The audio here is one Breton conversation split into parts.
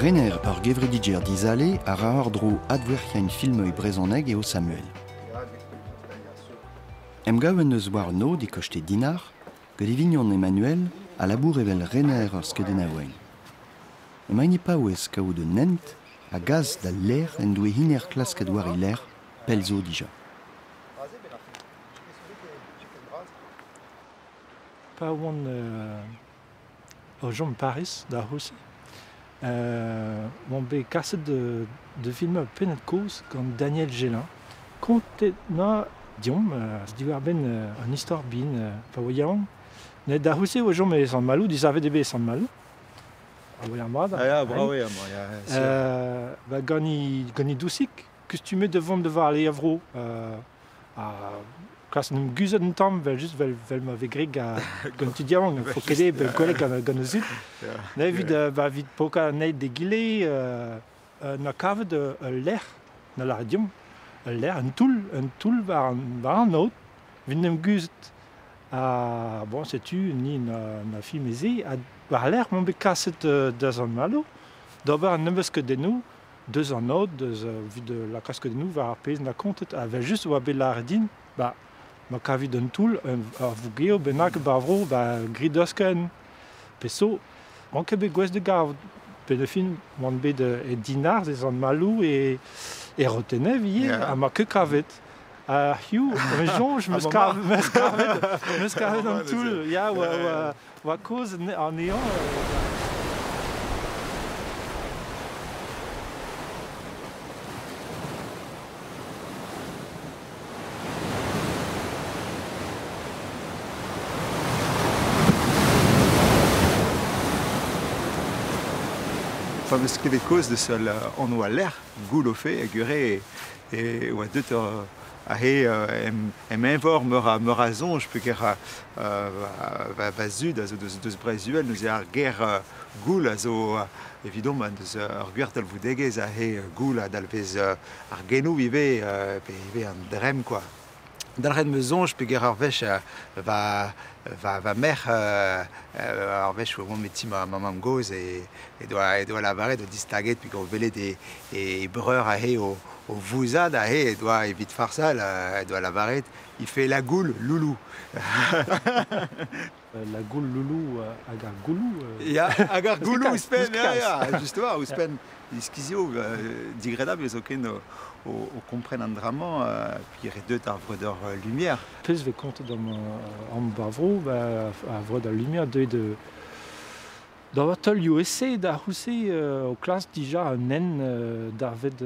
Rener ur gevredigezh Dizale a ra war-dro adwerc'hiañ filmoù brezhonek eo Samuel. Emgav en deus war an aod e koste Dinac'h gant e vignon Emmanuel a labour evel rener ur skeudennaouein. Emaint e paouez kaout un hent a gas d'al lec'h en doe hiner klasket war e lerc'h pell zo dija. Pa oan o chom Paris da c'houlz oan bet kaset da filmañ pennad-kozh gant Daniel Gélin. Kontet 'noa deomp diwar-benn an istor bihan pa oa yaouank. Met da c'houlz-se e oa chom e Sant-Maloù, disavet eo bet e Sant-Maloù. A oa ar mat. Ah ya, brav eo amañ, ya. Ba gant he dousig, kustumet da vont da vale a-vro. Ha klask en em guzhat un tamm 'vel-just 'vel ma vez graet gant tud yaouank. Faut ket eo bet gwelet gant o zud. Evit ba evit pokañ an eil d'egile 'na kavet ul lec'h, 'na lâret deomp, ul lec'h, un toull war an aod evit en em guzhat. Ha bon, setu ni 'na filmet se ha war-lerc'h omp bet kaset da Sant-Malo d'ober un nebeud skeudennoù deus an aod, deus evit lakaat skeudennoù war ar pezh 'na kontet. Ha evel-just e oa bet lâret din, ba ma kavit un toull, ur vougev bennak 'ba ar vro, ba grit ur skeudenn. Pezh zo, 'oan ket bet gouest da gavout. Benn ar fin 'oan bet e Dinarzh, e Sant-Maloù, e Rotenev ivez, ha 'ma ket kavet. Ha hiziv, me soñj, 'meus kavet an toull, ya, oa kaoz anezhañ. Pa vez klevet kaoz deus anv al lec'h, Goulofe hag ure e oa deut aze em eñvor meur a soñj peogwir va zud a zo deus Breizh-Uhel neuze ar ger goul a zo evidomp deus ur gwir talvoudegezh aze goul a dalvez ar genoù ivez pe ivez an dremm kwa. Dalc'het 'm eus soñj peogwir ur wech va merc'h ur wech oamp e ti ma mamm-gozh he doa lavaret o distaget peogwir o welet he breur aze o vouzat aze he doa evit farsal he doa lavaret il fait la goule loulou. La goule loulou hag ar gouloù. Ya, hag ar gouloù ouzhpenn, ya, ya, justement, ouzhpenn iskizio digredabl zoken o kompren an dra-mañ, puis re deut ar vreudeur Lumière. Pezh vez kontet am ba vro, ba ar vreudeur Lumière deuet de d'ober teulioù ese da c'houlz-se o klask dija un hent davet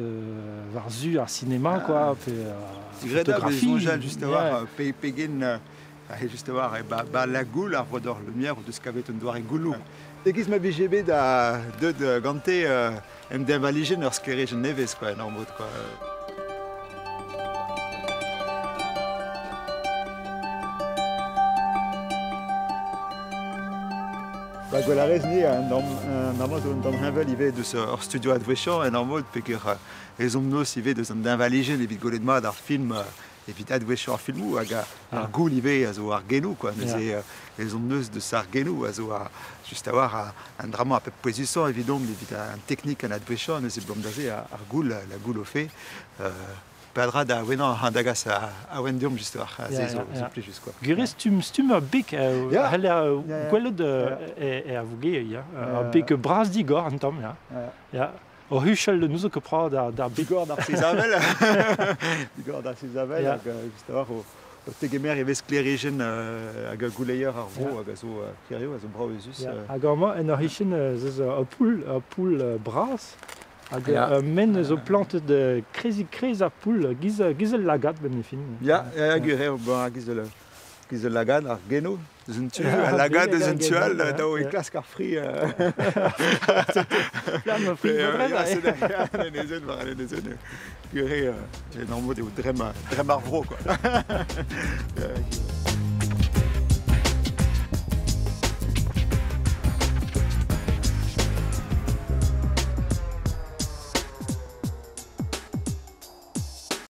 war-zu ar sinema quoi, pe Digredabl e soñjal just a-walc'h pegen just a-walc'h ba la goul ar vreudeur Lumière o deus kavet un doare gouloù. E-giz ma vije bet deuet gante em deñvalijenn ur sklêrijenn nevez quoi, en ur mod quoi. Ba gwell a rez ni an amañ zo un tamm heñvel ivez deus ur studio adwechañ en ur mod peogwir ezhomm 'neus ivez deus an deñvalijenn evit gwelet mat ar film evit adwechañ ar filmoù hag ar goul ivez a zo ar genoù quoi. Neuze ezhomm 'neus deus ar genoù a zo just a-walc'h an dra-mañ ar pep pouezusañ evidomp evit an teknik an adwechañ neuze 'blam da se ar goul la goul o fe peadra da wenañ da gas awen deomp just war se zo plijus quoi. Gwir stumm stumm ur beg a c'heller gwelet er vogev ya. Ur beg bras digor un tamm ya. Ya. O huchal n'ouzo ket prad d'ar beg. Digor d'ar Sezavel. Digor d'ar Sezavel hag just a-walc'h o tegemer e vez sklêrijenn hag gouleier ar vro hag a zo hiziv a zo brav ezus. Hag amañ en ur c'hichen ez eus ur poull bras hag men zo plantet kreizik-kreiz ar poull giz giz ul lagad benn fin. Ya, ya, gwir eo, giz ul lagad, ar genoù. Deus un tu, al lagad deus un tu all, dav eo klask ar fri. Flamm fri An enezenn war an enezenn. Gwir eo, en ur mod eo dremm ar vro, quoi.